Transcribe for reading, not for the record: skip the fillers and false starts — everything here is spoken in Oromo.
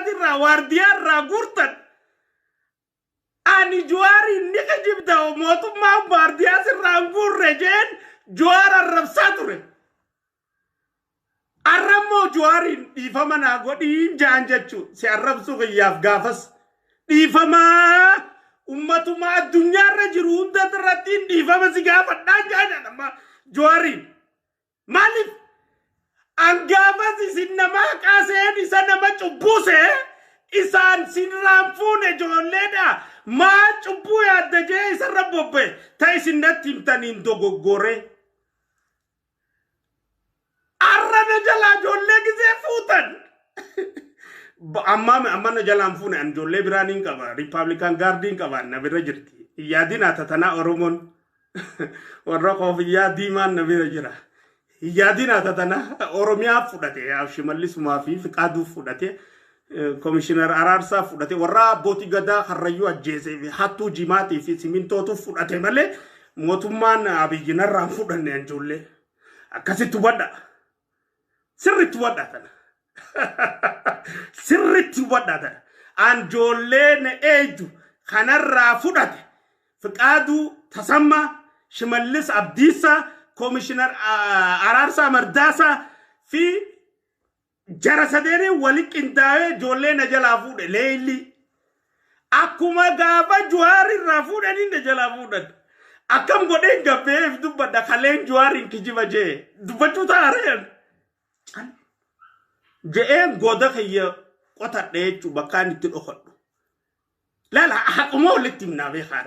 Oromiyaatirraa waardiyaa irraa guurtan. Ani Juwaariin ni kijibda, mootummaan waardiyaa sirraa hin guurre jeen Juwaar arrabsaa ture. Arrammoo Juwaariin dhiifama naa godhiin jaan jechuu si arrabsuu kiyyaaf gaafas dhiifamaa ummatuma addunyaarra jiru hunda irratti dhiifama si gaafadhaan jaan amma Juwaariin. Maaliif? An gaafas isin nama haqaa seen isa nama cubbuu see isaan sinirraan fuune ijoolleedha. Maal cubbuu yaadda jee isarra bobba'e ta isin natti himtaniin dogoggore. Arra na jalaa ijoollee gisee fuutan. Amma amma na jalaan fuune, an ijoollee biraa niin qaba. Republican Guardiin qaba, na bira jirti. Hin yaadin tatanaa Oromoon. Warra koofiyyaa diimaan na bira jira. Hin yaadin tatanaa Oromiyaa fudhate, Shimallisumaa fi Fiqaaduu fudhate. Komishinar Araarsaa fudhate, warra abbootii gadaa Karrayyuu ajjeesee fi hattuu jimaatii fi simintootu fudhate malee mootummaan Abiyyi narraan fudhanne ijoollee. Akkasitti hubadha. Sirriitti hubadhaa tana. Sirriitti hubadhaa tana. An ijoollee na eeydu kanarraa fudhate. Fiqaaduu Tasammaa, Shimallis Abdiisaa, Komishinar Araarsaa Mardaasaa fi jara sadeenii wali qindaa'ee ijoollee na jalaa fuudhe leellii. Akkuma gaafa Juwaar irraa fuudhanii na jalaa fuudhan. Akkam godheen gabbeef dubbadha kaleen Juwaariin kijiba jee dubbachuu taareen. Cal je'een goda kiyya qotadhe jechuun bakkaan itti dhokadhu. Laala, haquma walitti himnaa beekaa.